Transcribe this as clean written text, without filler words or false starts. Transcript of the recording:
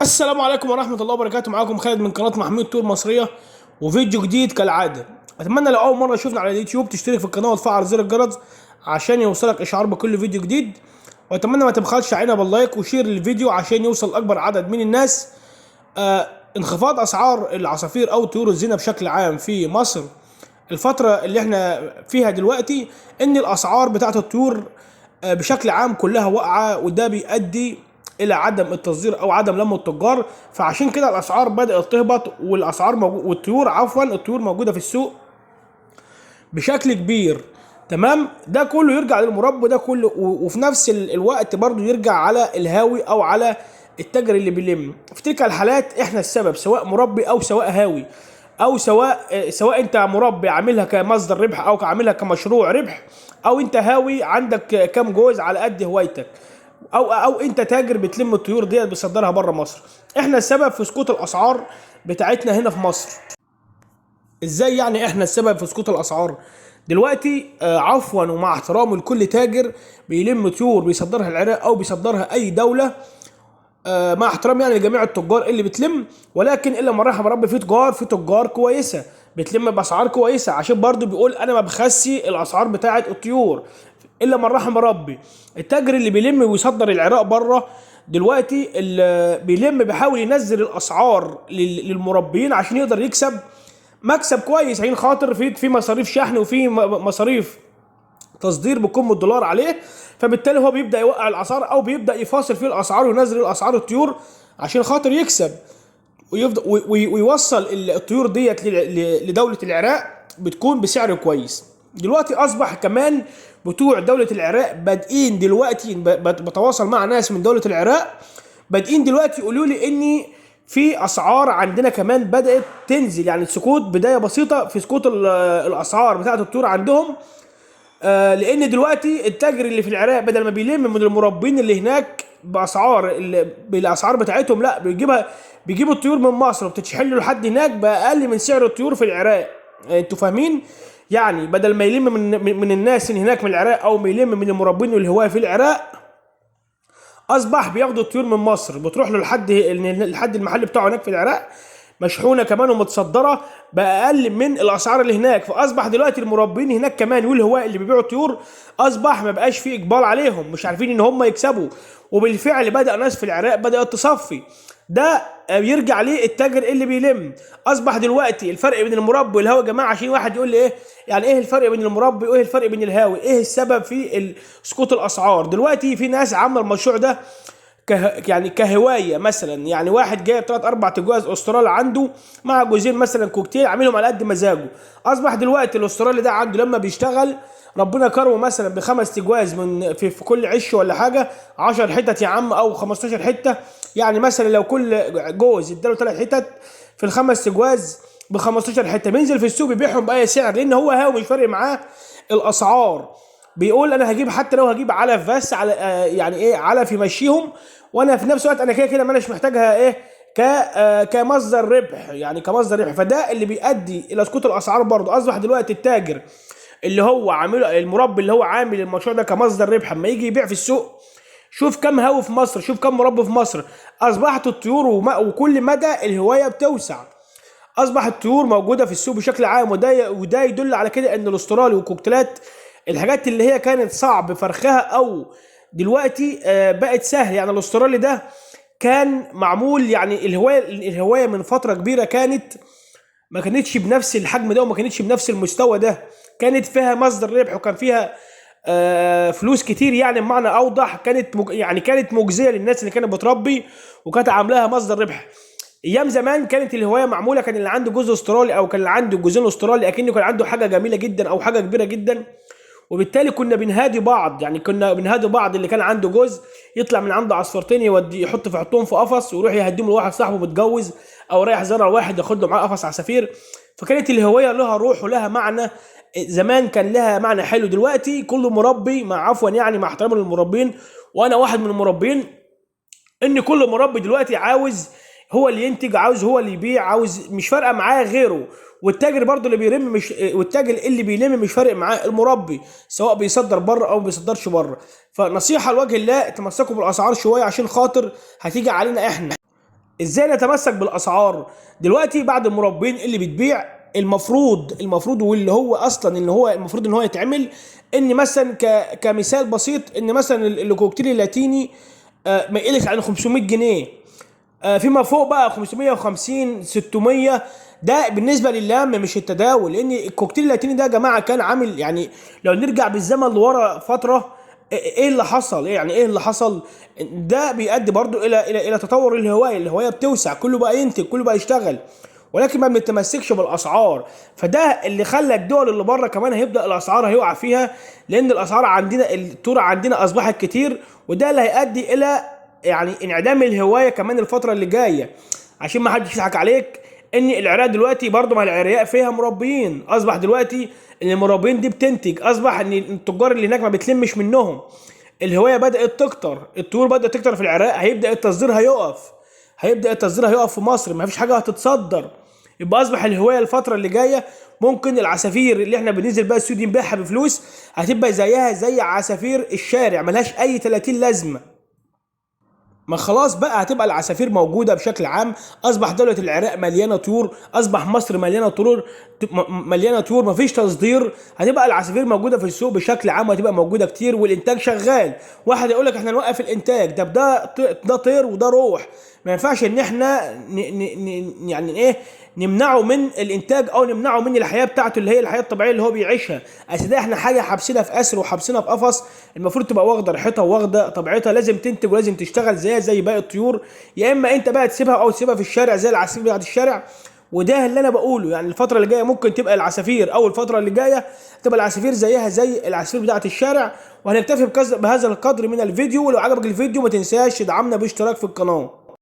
السلام عليكم ورحمة الله وبركاته. معاكم خالد من قناة محمود طيور مصرية وفيديو جديد كالعادة. اتمنى لو اول مرة تشوفنا على اليوتيوب تشترك في القناة وتفعل زر الجرس عشان يوصلك اشعار بكل فيديو جديد، واتمنى ما تبخلش علينا بال like و share للفيديو عشان يوصل اكبر عدد من الناس. انخفاض اسعار العصافير او طيور الزينة بشكل عام في مصر الفترة اللي احنا فيها دلوقتي، ان الاسعار بتاعت الطيور بشكل عام كلها واقعة، وده بيؤدي الى عدم التصدير او عدم لم التجار. فعشان كده الاسعار بدأت تهبط، والاسعار والطيور عفوا الطيور موجودة في السوق بشكل كبير. تمام، ده كله يرجع للمربي، ده كله وفي نفس الوقت برضو يرجع على الهاوي او على التاجر اللي بيلم. في تلك الحالات احنا السبب، سواء مربي او سواء هاوي، او سواء انت مربي عاملها كمصدر ربح او عاملها كمشروع ربح، او انت هاوي عندك كام جوز على قد هوايتك، او انت تاجر بتلم الطيور ديت بتصدرها بره مصر. احنا السبب في سقوط الاسعار بتاعتنا هنا في مصر. ازاي يعني احنا السبب في سقوط الاسعار دلوقتي؟ عفوا ومع احترامي لكل تاجر بيلم طيور بيصدرها العراق او بيصدرها اي دولة، مع احترامي يعني لجميع التجار اللي بتلم، ولكن الا من رحم ربي في تجار كويسة بتلم باسعار كويسة، عشان برضو بيقول انا ما بخسي الاسعار بتاعه الطيور الا من رحم ربي. التاجر اللي بيلم ويصدر العراق بره دلوقتي اللي بيلم بيحاول ينزل الاسعار للمربيين عشان يقدر يكسب مكسب كويس، عشان خاطر في مصاريف شحن وفي مصاريف تصدير بكم الدولار عليه، فبالتالي هو بيبدا يوقع الاسعار او بيبدا يفاصل في الاسعار وينزل الاسعار الطيور عشان خاطر يكسب ويفضل ويوصل الطيور ديت لدولة العراق بتكون بسعر كويس. دلوقتي اصبح كمان بتوع دولة العراق بادئين دلوقتي، بتواصل مع ناس من دولة العراق بادئين دلوقتي يقولوا لي اني في اسعار عندنا كمان بدأت تنزل، يعني سقوط بداية بسيطة في سقوط الاسعار بتاعت الطيور عندهم. لان دلوقتي التاجر اللي في العراق بدل ما بيلم من المربين اللي هناك بالاسعار بتاعتهم، لا بيجيب الطيور من مصر وبتتشحن له لحد هناك باقل من سعر الطيور في العراق. انتوا فاهمين؟ يعني بدل ما يلم من الناس اللي هناك من العراق او ما يلم من المربين والهواة في العراق، اصبح بياخدوا الطيور من مصر بتروح له لحد المحل بتاعه هناك في العراق مشحونه كمان ومتصدره باقل من الاسعار اللي هناك. فاصبح دلوقتي المربين هناك كمان والهواء اللي بيبيعوا الطيور اصبح ما بقاش فيه اقبال عليهم، مش عارفين ان هم يكسبوا، وبالفعل بدا ناس في العراق بدات تصفي. ده يرجع ليه التاجر اللي بيلم. اصبح دلوقتي الفرق بين المربي والهاوي يا جماعة، عشان واحد يقول لي ايه يعني ايه الفرق بين المربي وايه الفرق بين الهاوي، ايه السبب في سقوط الاسعار دلوقتي؟ في ناس عامله المشروع ده كهواية مثلا، يعني واحد جايب 3 4 تجواز استرالي عنده مع جوزين مثلا كوكتيل عاملهم على قد مزاجه. اصبح دلوقتي الاسترالي ده عنده لما بيشتغل ربنا كرمه مثلا ب5 تجواز من في كل عش ولا حاجة، 10 حتت يا عم او 15 حتة، يعني مثلا لو كل جوز اداله 3 حتت في ال5 تجواز ب 15 حتة، بينزل في السوق بيبيعهم باي سعر لان هو هاوي مش فارق معاه الاسعار. بيقول انا هجيب حتى لو هجيب علف بس على يعني ايه علف يمشيهم، وانا في نفس الوقت انا كده كده ما اناش محتاجها ايه كمصدر ربح، يعني كمصدر ربح. فده اللي بيؤدي الى سقوط الاسعار برضه. اصبح دلوقتي التاجر اللي هو عامل المربي اللي هو عامل المشروع ده كمصدر ربح، اما يجي يبيع في السوق شوف كم هاوي في مصر، شوف كم مربي في مصر. اصبحت الطيور وكل مدى الهواية بتوسع، اصبح الطيور موجودة في السوق بشكل عام، وده يدل على كده ان الاسترالي والكوكتيلات الحاجات اللي هي كانت صعب فرخها او دلوقتي بقت سهل. يعني الاسترالي ده كان معمول، يعني الهواية من فترة كبيرة ما كانتش بنفس الحجم ده وما كانتش بنفس المستوى ده، كانت فيها مصدر ربح وكان فيها فلوس كتير، يعني بمعنى اوضح كانت مجزية للناس اللي كانت بتربي وكانت عاملاها مصدر ربح. ايام زمان كانت الهواية معمولة، كان اللي عنده جوز استرالي او كان اللي عنده جوزين استرالي اكنه كان عنده حاجة جميلة جدا او حاجة كبيرة جدا، وبالتالي كنا بنهادي بعض، يعني كنا بنهادي بعض. اللي كان عنده جوز يطلع من عنده عصفورتين يودي يحط في حطهم في قفص ويروح يهديهم لواحد صاحبه متجوز او رايح زرع واحد ياخد له معاه قفص عصافير. فكانت الهواية لها روح ولها معنى، زمان كان لها معنى حلو. دلوقتي كل مربي مع عفوا يعني مع احترامي للمربين وانا واحد من المربين، ان كل مربي دلوقتي عاوز هو اللي ينتج، عاوز هو اللي يبيع، عاوز مش فارقه معاه غيره. والتاجر برضه اللي بيرم مش، والتاجر اللي بيلم مش فارق معاه المربي سواء بيصدر بره او ما بيصدرش بره. فنصيحه لوجه الله، تمسكوا بالاسعار شوية عشان خاطر هتيجي علينا احنا. ازاي نتمسك بالاسعار دلوقتي بعد المربين اللي بتبيع؟ المفروض واللي هو اصلا اللي هو المفروض ان هو يتعمل، ان مثلا كمثال بسيط، ان مثلا الكوكتيل اللاتيني ما يقلش عن 500 جنيه، فيما فوق بقى 550 600، ده بالنسبة للام مش التداول. لان الكوكتيل اللاتيني ده يا جماعة كان عامل، يعني لو نرجع بالزمن لورا فترة، ايه اللي حصل؟ يعني ايه اللي حصل؟ ده بيؤدي برضو الى الى الى تطور الهواية، الهواية بتوسع، كله بقى ينتج، كله بقى يشتغل، ولكن ما بنتمسكش بالاسعار. فده اللي خلى الدول اللي بره كمان هيبدا الاسعار هيقع فيها، لان الاسعار عندنا الطور عندنا اصبحت كتير، وده اللي هيؤدي الى يعني انعدام الهواية كمان الفترة اللي جاية. عشان ما حدش يضحك عليك ان العراق دلوقتي برضو ما العراق فيها مربيين، اصبح دلوقتي ان المربيين دي بتنتج، اصبح ان التجار اللي هناك ما بتلمش منهم، الهواية بدات تكتر، الطيور بدات تكتر في العراق، هيبدا التصدير هيقف، هيبدا التصدير هيقف في مصر، ما فيش حاجة هتتصدر. يبقى اصبح الهواية الفترة اللي جاية ممكن العصافير اللي احنا بننزل بقى السوق دي نبيعها بفلوس هتبقى زيها زي عصافير الشارع، ملهاش اي 30 لازمه. ما خلاص بقى هتبقى العصافير موجودة بشكل عام. اصبح دولة العراق مليانة طيور، اصبح مصر مليانة طيور، مليانة طيور، مفيش تصدير، هتبقى العصافير موجودة في السوق بشكل عام، وهتبقى موجودة كتير، والانتاج شغال. واحد يقول لك احنا نوقف الانتاج، ده طير وده روح، ما ينفعش ان احنا يعني ايه نمنعه من الانتاج او نمنعه من الحياة بتاعته اللي هي الحياة الطبيعية اللي هو بيعيشها. اصل ده احنا حاجة حابسينها في اسر وحابسينها في قفص، المفروض تبقى واخده راحتها وواخده طبيعتها، لازم تنتج ولازم تشتغل زيها زي باقي الطيور، يا اما انت بقى تسيبها او تسيبها في الشارع زي العصافير بتاعت الشارع. وده اللي انا بقوله، يعني الفترة اللي جاية ممكن تبقى العصافير، او الفترة اللي جاية تبقى العصافير زيها زي العصافير بتاعت الشارع. وهنكتفي بهذا القدر من الفيديو، ولو عجبك الفيديو ما تنساش تدعمنا باشتراك في القناة.